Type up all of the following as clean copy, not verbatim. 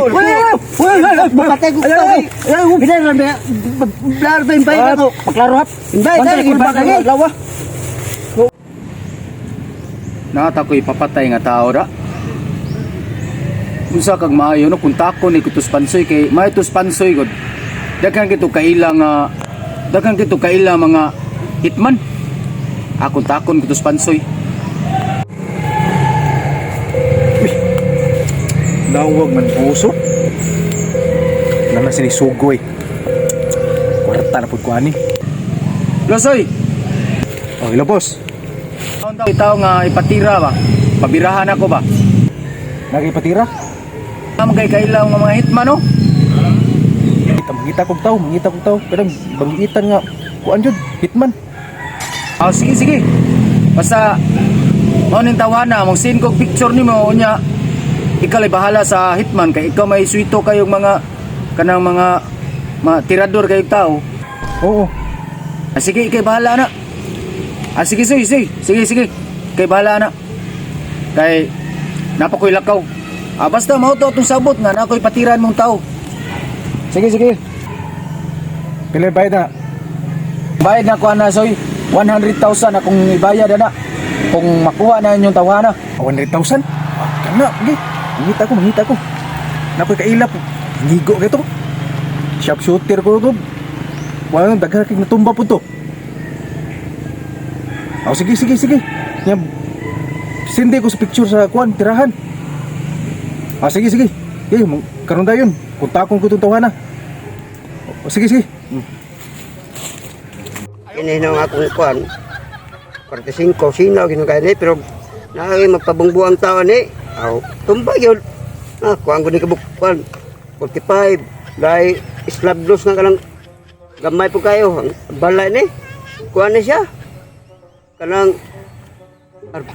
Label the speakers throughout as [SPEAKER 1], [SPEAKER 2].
[SPEAKER 1] Patay ko ka. Bilang na blar ba yung ako?
[SPEAKER 2] Paklaro hap.
[SPEAKER 1] Imbay ka lagi ba lagi?
[SPEAKER 2] Lawa.
[SPEAKER 3] Nata ko'y papatay nga tao ra. Unsa kag maayo no kung tako ni kutus pansoy kay may tus pansoy gud. Daghan kito kaila nga daghan kito kaila mga hitman. Akong takon kutus pansoy.
[SPEAKER 4] Nawag man puso. Wala na sinisugoy. Kwarta na pud ko ani.
[SPEAKER 3] Losoy,
[SPEAKER 4] Oh, hello boss.
[SPEAKER 3] tao nga ipatira ba? Pabirahan ako ba?
[SPEAKER 4] Nagipatira?
[SPEAKER 3] Ang kay kaila nga mga hitman no?
[SPEAKER 4] Kita mangita kog tao, mangita kog tao. Pero bangiitan nga kuan jud, hitman.
[SPEAKER 3] Ah, sige sige. Basta mao ning tawana, mo send kog picture nimo unya ikaw lay bahala sa hitman kay ikaw may suwito kayong mga kanang mga tirador kayong tao.
[SPEAKER 4] Oo.
[SPEAKER 3] Ah, sige, ikay bahala na. Ah, sige, sige, sige. Sige, sige. Ikay bahala na. Kay napakoy lakaw. Ah, basta mao to atong sabot nga na ako'y patiran mong tao. Sige, sige.
[SPEAKER 4] Pila bayad na?
[SPEAKER 3] Bayad na ko ana soy. 100,000 akong ibayad ana. Kung makuha na inyong tawhana.
[SPEAKER 4] 100,000? Ah, kana, okay. Mangita ko, mangita ko. Nakoy kaila po. Ngigo kay to. Sharpshooter ko to. Wala nang daghan kay natumba po to. Oh, sige, sige, sige. Nya sindi ko sa picture sa kuan tirahan. Ah, sige, sige. Sige, karon dayon. Kontakon ko tong tawhana. Oh, sige, sige.
[SPEAKER 1] Ini na nga akong kuan. 45 sino ginugay ni pero naay magpabungbuang tao ni. Aw, tumba yun. Ah, kuan ko ni kabuk kuan. 45 dai slab los nga kanang gamay po kayo ang balay ni. Kuan ni siya. Kanang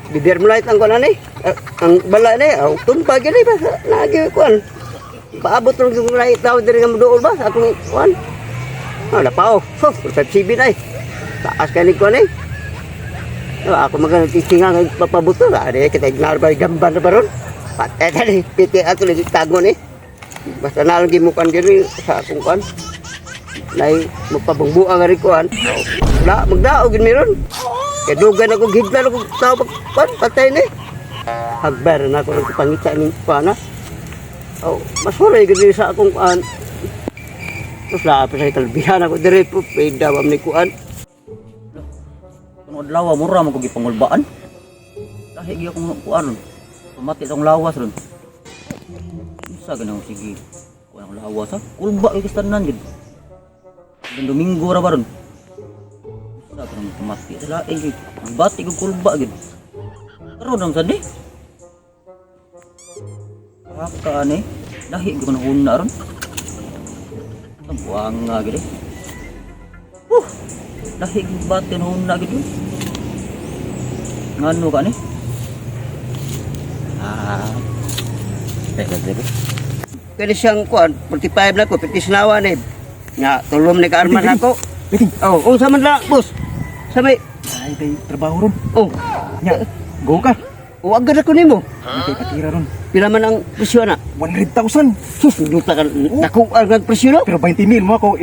[SPEAKER 1] bibir mo light ang kuan ni. Ah, ang balay ni, aw tumba gyud ni ba naagi kuan. Paabot lang yung lahi tao diri nga moduol ba sa akong kuan. Ah, napao. So, 5 CB na eh. Taas ka ni kuan eh. Ah, ako maganda titinga nga papabuto. Ari, kita ignore ba gamban na baron? Patay na ni, piti ato lagi tago ni. Basta na lang gimukan diri sa akong kuan. Nay, magpabungbuang nga rin kuan. Wala, magdaog yun meron. Kaya dugan ako, giglan ako, tao pag kuan, patay ni. Hagbar na ako nagpangita ni kuan ha. Oh, mas huray gud sa akong kuan. Mas lahat pa sa kalbihan ako diri po, pwede ni kuan.
[SPEAKER 2] Kung adlaw mura man ko gipangulbaan. Lahi gyud akong kuan ron. Pamati tong lawas ron. Unsa ganang sige. Kuan akong lawas ha. Kulba kay tanan gid. Dan Domingo ra ba ron. Unsa ganang pamati sa lahi gid. Ang bati kog kulba gid. Karon ra man sad ni. Haka ani. Lahi gyud ko na huna ron. Ang buwanga gid eh. Huh. Lahi gyud bati na huna gid. Yun. Ngano ka ni? Ah. Teka, teka.
[SPEAKER 1] Kaya siyang kuan, 45 na ko, 50 nawa ni. Nga, tulom ni kaarman ako.
[SPEAKER 4] Biting.
[SPEAKER 1] Oh, unsa man lang, boss? Sa may,
[SPEAKER 4] Ay, kay trabaho ron.
[SPEAKER 1] oh,
[SPEAKER 4] Nya, go ka.
[SPEAKER 1] oh, agad ako nimo.
[SPEAKER 4] Ay, kay patira ron.
[SPEAKER 1] Pila man ang presyo na?
[SPEAKER 4] 100,000.
[SPEAKER 1] Sus, duta ka, dako ang presyo no?
[SPEAKER 4] Pero 20 mil mo ako,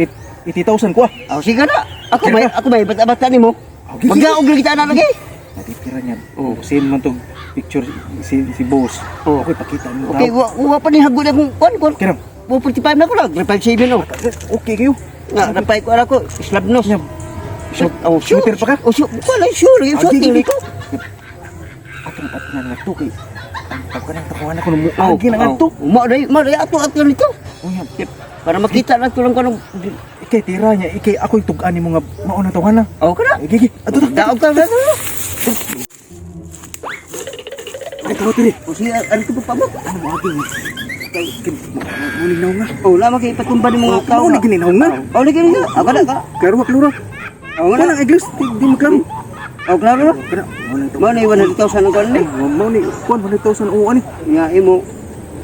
[SPEAKER 4] 80,000 ko ah.
[SPEAKER 1] Oh, sige na. Ako
[SPEAKER 4] Kaya
[SPEAKER 1] may,
[SPEAKER 4] na.
[SPEAKER 1] ako may bata-bata nimo.
[SPEAKER 4] Okay, sige.
[SPEAKER 1] Magdaog lang kita na lagi.
[SPEAKER 4] Natitira niya. Oh, send man tong picture si boss.
[SPEAKER 1] Oh.
[SPEAKER 4] Ako ipakita mo.
[SPEAKER 1] Okay, wa pa ni hagod akong kuan, kuan.
[SPEAKER 4] Kaya
[SPEAKER 1] Wa 45 na ko lang, 57 oh.
[SPEAKER 4] Okay kayo.
[SPEAKER 1] Nga, napay ko ara ko, slab nos.
[SPEAKER 4] Nya, shoot,
[SPEAKER 1] Oh,
[SPEAKER 4] shooter pa ka?
[SPEAKER 1] Oh, shoot. Wala, sure,
[SPEAKER 4] Ah,
[SPEAKER 1] shooting
[SPEAKER 4] gigi.
[SPEAKER 1] ko.
[SPEAKER 4] Atong ato na nga to kay ang tawag ka ng takuan ako ng muagi na nga to.
[SPEAKER 1] Mao day ato ato nito.
[SPEAKER 4] Oh, yan.
[SPEAKER 1] Para makita lang tulong ko ng
[SPEAKER 4] Ikay tira niya, ikay ako'y tugaan nimo nga mao na tawahan na.
[SPEAKER 1] Oh, kana.
[SPEAKER 4] Eh, Gigi, ato ta.
[SPEAKER 1] Daog ka na.
[SPEAKER 4] Ay, taro tiri.
[SPEAKER 1] O sige, ano ko pa mo?
[SPEAKER 4] Ano mo agi? Kay kay mo nga.
[SPEAKER 1] Oh, lama kay ipatumba ni mga tao.
[SPEAKER 4] Mao ni gininaw nga.
[SPEAKER 1] Oh, lagi nga. Ako na ka.
[SPEAKER 4] Klaro ba klaro?
[SPEAKER 1] Oh,
[SPEAKER 4] Wala
[SPEAKER 1] na.
[SPEAKER 4] ang iglis, di maklaro.
[SPEAKER 1] Oh, klaro na.
[SPEAKER 4] Kana, mao na
[SPEAKER 1] Mao na 100,000 ang kuan ni.
[SPEAKER 4] Mao ni kuan 100,000 oo ani.
[SPEAKER 1] Nga imo.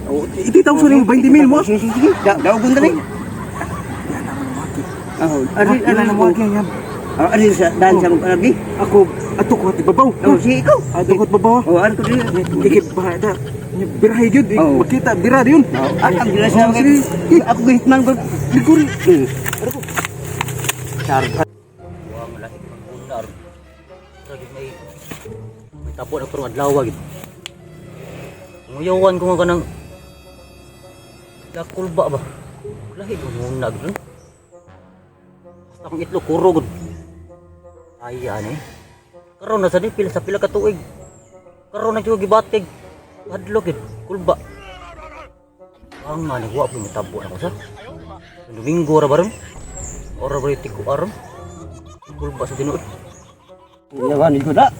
[SPEAKER 4] Oh, 80,000 yung 20 mil mo.
[SPEAKER 1] Sige, sige, sige. Daogon dali.
[SPEAKER 4] Yan ang waki.
[SPEAKER 1] Oh, ari
[SPEAKER 4] Yan
[SPEAKER 1] ari
[SPEAKER 4] ang waki yan.
[SPEAKER 1] Oh, ari sa daan sa mga lagi.
[SPEAKER 4] Ako ato ko at ibabaw.
[SPEAKER 1] Oh, sige ikaw.
[SPEAKER 4] Ato ko at babaw.
[SPEAKER 1] Oh, ari ko dili.
[SPEAKER 4] Kiki ba da. Birahe gyud, eh,
[SPEAKER 1] Oo.
[SPEAKER 4] makita bira yun.
[SPEAKER 1] Ah, ang bilas na
[SPEAKER 4] Oh, sige.
[SPEAKER 1] ako gihitman ko.
[SPEAKER 4] Ligur.
[SPEAKER 1] Sarga.
[SPEAKER 2] Wa malaki pang una ron. Sa gid may tapo na karong adlaw gid. Nguyawan ko nga kanang dakulba ba. Lahi gud muna gid ron. Basta akong itlog kuro gud. Ay ani. Karon na sa ni pila sa pila ka tuig. Karon na jud gibatig. Hadlok gid kulba. Ang nga ni wa po mitabo na ko sa. Domingo ra ba ron? Ora ba yung tiko aron? Kulba sa tinuod.
[SPEAKER 1] Yawan ko na.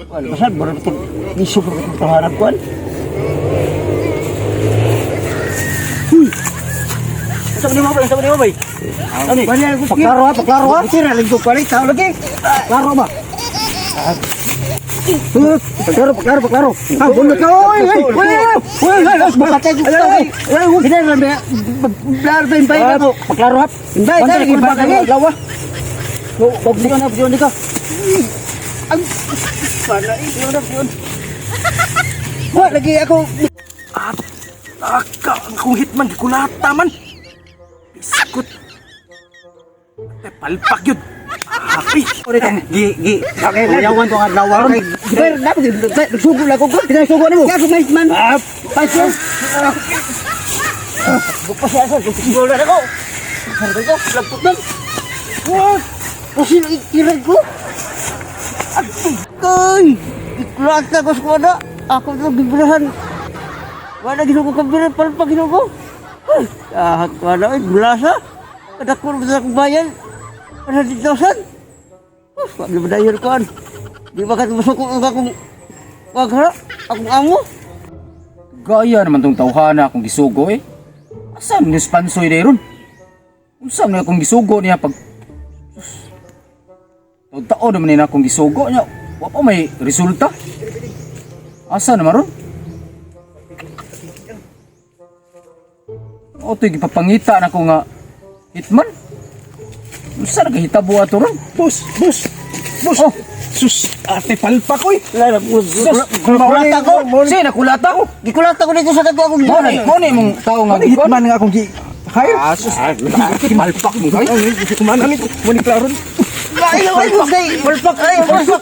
[SPEAKER 1] Wala pasal baru betul isu ko tahanan kuan.
[SPEAKER 2] Sa ni mo bay, sa ni mo bay. Ani?
[SPEAKER 1] Paklaro ha, paklaro ha. Sira lagi ko kuan tao lagi. Klaro ba?
[SPEAKER 3] Paklaro, paklaro, paklaro. Ah, bunot ka. Oy, oy, oy, oy, oy, oy,
[SPEAKER 1] Bakatay ko
[SPEAKER 3] Ay, ay, ay,
[SPEAKER 1] Hindi na ba blar ba imbay
[SPEAKER 3] Ah,
[SPEAKER 1] na ko.
[SPEAKER 3] Paklaro hap.
[SPEAKER 1] Imbay
[SPEAKER 3] Bantay,
[SPEAKER 1] dai
[SPEAKER 3] kulba
[SPEAKER 1] kulba
[SPEAKER 3] ka
[SPEAKER 1] lagi.
[SPEAKER 3] lawa.
[SPEAKER 2] Pagsiyon na, pagsiyon ka.
[SPEAKER 1] Ang para yun yun. Wa lagi ako.
[SPEAKER 4] Aka, ang akong hitman, gikulata man. Biskot. Te, palpak yun. Happy.
[SPEAKER 2] Gi gi. Uyawan ko ang adlaw ron.
[SPEAKER 1] Ber dapat nagsugo lang ko.
[SPEAKER 3] Pinasugo nimo.
[SPEAKER 1] Kaya may man. Pasyo. Bukas siya sa gusto na ako. Sabi ko, lagpot man. Wah, pusil ikiran ko. Ay, ikulata ko sa kuwada. Ako ito gibrahan. Wala ginugo ka bira, palpa ginugo. Ay, ah, wala, ay, blasa. Kadakor ba sa akong bayan? 100,000. Wag na ba dayon ko an? Di ba ka masuko ang akong wag ha? Akong amo?
[SPEAKER 3] Gaya naman tong tawhana akong gisugo eh. Asan ni spansoy na ron? Unsa man akong gisugo niya pag Sus. Taon-taon naman niya akong gisugo niya. Wa pa may resulta. Asa naman ron? O to'y gipapangita na ko nga hitman. Unsa na kahitabo ato ron?
[SPEAKER 4] Boss, boss, boss.
[SPEAKER 3] Oh.
[SPEAKER 4] Sus, ate palpak oy.
[SPEAKER 3] Sus,
[SPEAKER 1] Gikulata ko.
[SPEAKER 3] Si, nakulata ko.
[SPEAKER 1] Gikulata ko dito sa kato akong
[SPEAKER 3] Mo ni, mo ni mong tao nga
[SPEAKER 4] Ano hitman nga akong gi hire?
[SPEAKER 3] Ah, sus. Palpak mo kay.
[SPEAKER 4] Kumana ni, mo ni klaro.
[SPEAKER 1] Ay, ay, ay, palpak, ay, palpak.